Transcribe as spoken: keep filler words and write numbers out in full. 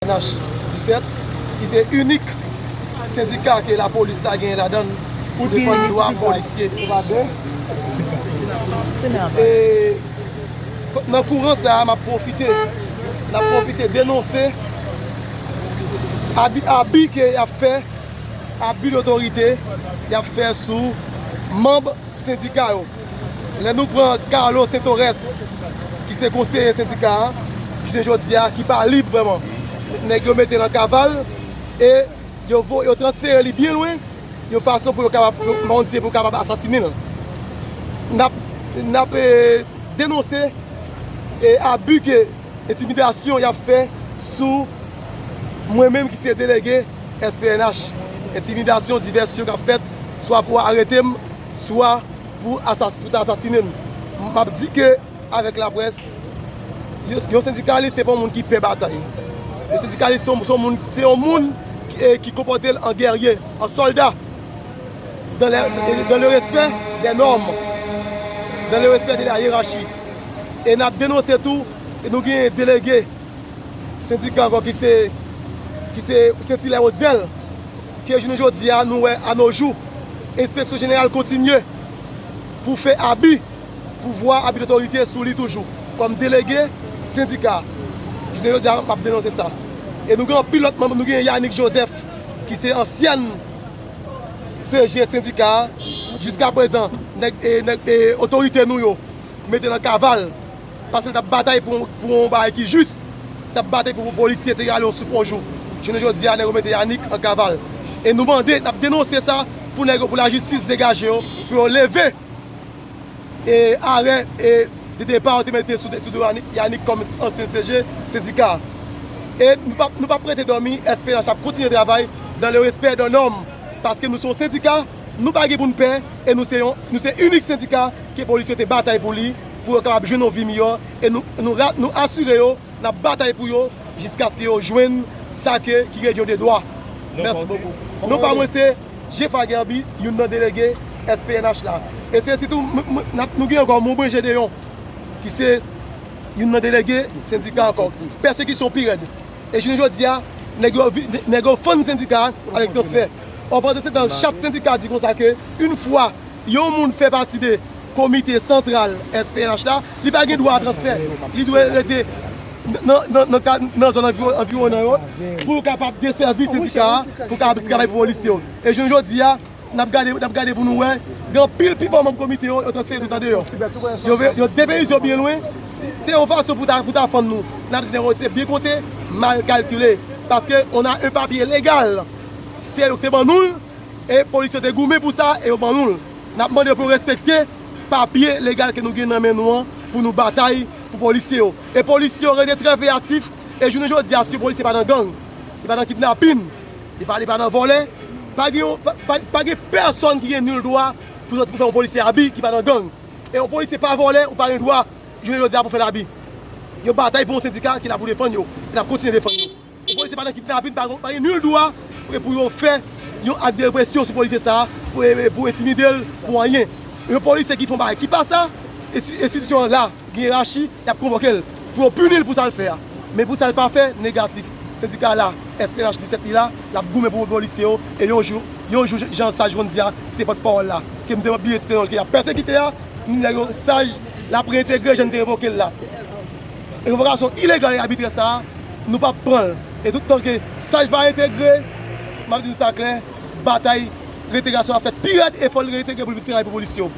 N H disèt, ki se inik sendika ke lapolis la genyen ladan l pou defann dwa polisye. E nan kouran sa a, m ap pwofite, n ap pwofite denonse abi, abi ke y ap fè, abi dotorite y ap fè sou manm sendika yo. Lè nou pran Carlo Saint-Orest, ki se konseye sendika a, jounen jodi a, ki pa lib vrèman. Nèg yo mete l an kaval e yo vo-, yo transfere li byen lwen, yon fason pou yo kapab, pou, Bondye, pou kapab asasinen l. N ap, n ap, eh, denonse, eh, abi ke entimidasyon y ap fè sou mwen menm ki se delege S P N H. Entimidasyon, divèsyon k ap fèt, swa pou arete m, swa pou asas-, pou ta asasinen m. M ap di ke avèk laprès, yon, yon sendikalis se pa yon moun ki pè batay. Yon sendikalis se yon, se yon moun, se yon moun ki, eh, ki konpòte l an gèrye, an sòlda, dans le, dans le respect des normes, dans le respect de la hiérarchie. E n ap denonse tou, e nou gen delege sendika ankò ki se, ki se Saint-Hilaire Haute-Zèle, ke jounen jodi a, nou wè, à nos jours, enspeksyon jeneral kontinye pou fè abi pouvwa, abi dotorite sou li toujou, kòm delege sendika. Jounen jodi a, m ap denonse sa. E nou gen anpil lòt manm, nou gen Yanick Joseph, ki se ansyen C G sendika a. Jiskaprezan, nèg, e, nèg, e, otorite nou yo mete l an kaval, paske l t ap batay pou, pou yon bagay ki jis, t ap batay pou polisye te rale yon souf yon jou. Jounen jodi a, nèg yo mete Yanick an kaval. E nou mande, n ap denonse sa pou nèg yo, pou lajistis degaje yo, pou yo leve e arè e de depa yo te mete sou, sou do Yanick, Yanick kòm ansyen C G sendika. E nou p ap, nou p ap rete dòmi, S P N H ap kontinye travay dans le respect des normes, paske nou se yon sendika, nou pa gen pou n pè, e nou se yon, nou se inik sendika ke polisye te batay pou li, pou yo kapab jwenn yon vi miyò, e nou, nou ra-, nou asire yo, n ap batay pou yo, jiskaske yo jwenn sa ke, ki revyen yo de dwa. Mèsi bokou. Non pa mwen se Jeffa Guerby, youn nan delege S P N H la. E se sitou, m, m, n ap, nou gen ankò Monbrun Gédéon, ki se youn nan delege sendika ankò. Pèsekisyon pi rèd. E jounen jodi a, nèg yo vi-, nèg yo fann sendika a avèk transfè. Ò, pandan se tan, chak sendika di konsa ke yon fwa yon moun fè pati de komite santral S P N H la, li pa gen dwa a transfè. Li dwe rete nan, nan, nan, ka-, nan zòn anviwo-, anviwonan yo pou l kapab desèvi sendika a, pou l kapab travay pou polisye yo. E jounen jodi a, n ap gade, n ap gade pou nou wè, gen anpil pifò manm komite yo, yo transfere tout andeyò. Yo ve-, yo depeyize yo byen lwen. Se yon fason pou ta, pou ta fann nou. N ap di nèg yo se byen konte, mal kalkile. Paske on a un papier légal. Se yo ki te ban nou l, e polisye yo te goumen pou sa, e yo ban nou l. N ap mande yo pou yo respekte papye legal ke nou gen nan men nou an, pou nou batay pou polisye yo. E polisye yo rete trè veyatif, e jounen jodi a, si yon polisye pa nan gang, li pa nan kidnapin, li pa, li pa nan vòlè, pa gen yon, pa, pa, pa gen pèsonn ki gen nil dwa pou sòti pou fè yon polisye abi ki pa nan gang. E yon polisye pa vòlè, ou pa gen dwa, jounen jodi a, pou fè l abi. Yo batay pou yon sendika ki la pou defann yo, e n ap kontinye defann yo. Yon polisye pa nan kidnapin, pa, pa gen nil dwa pou, pou yo fè yon ak de represyon sou polisye sa a, pou, pou entimide l, pou anyen. Yon polisye ki fè yon bagay ki pa sa, ensti-, enstitisyon an la, gen yerachi, y ap konvoke l pou yo pini l pou sa l fè a. Men pou sa l pa fè, negatif. Sendika la, S P N H disèt li la, l ap goumen pou polisye yo, e yon jou, yon jou, jan Saj Wonn di a, ki se pòtpawòl la, ke m te bliye site non l, ke y ap pèsekite a, m di nèg yo, Saj, l ap reentegre jan n te revoke l la. Revokasyon ilegal e abitrè sa a, nou p ap pran l. E tout tan ke Saj pa entegre, m ap di nou sa klè, batay reentegrasyon ap fèt pi rèd e fò l reentegre pou l vin travay pou polisye yo.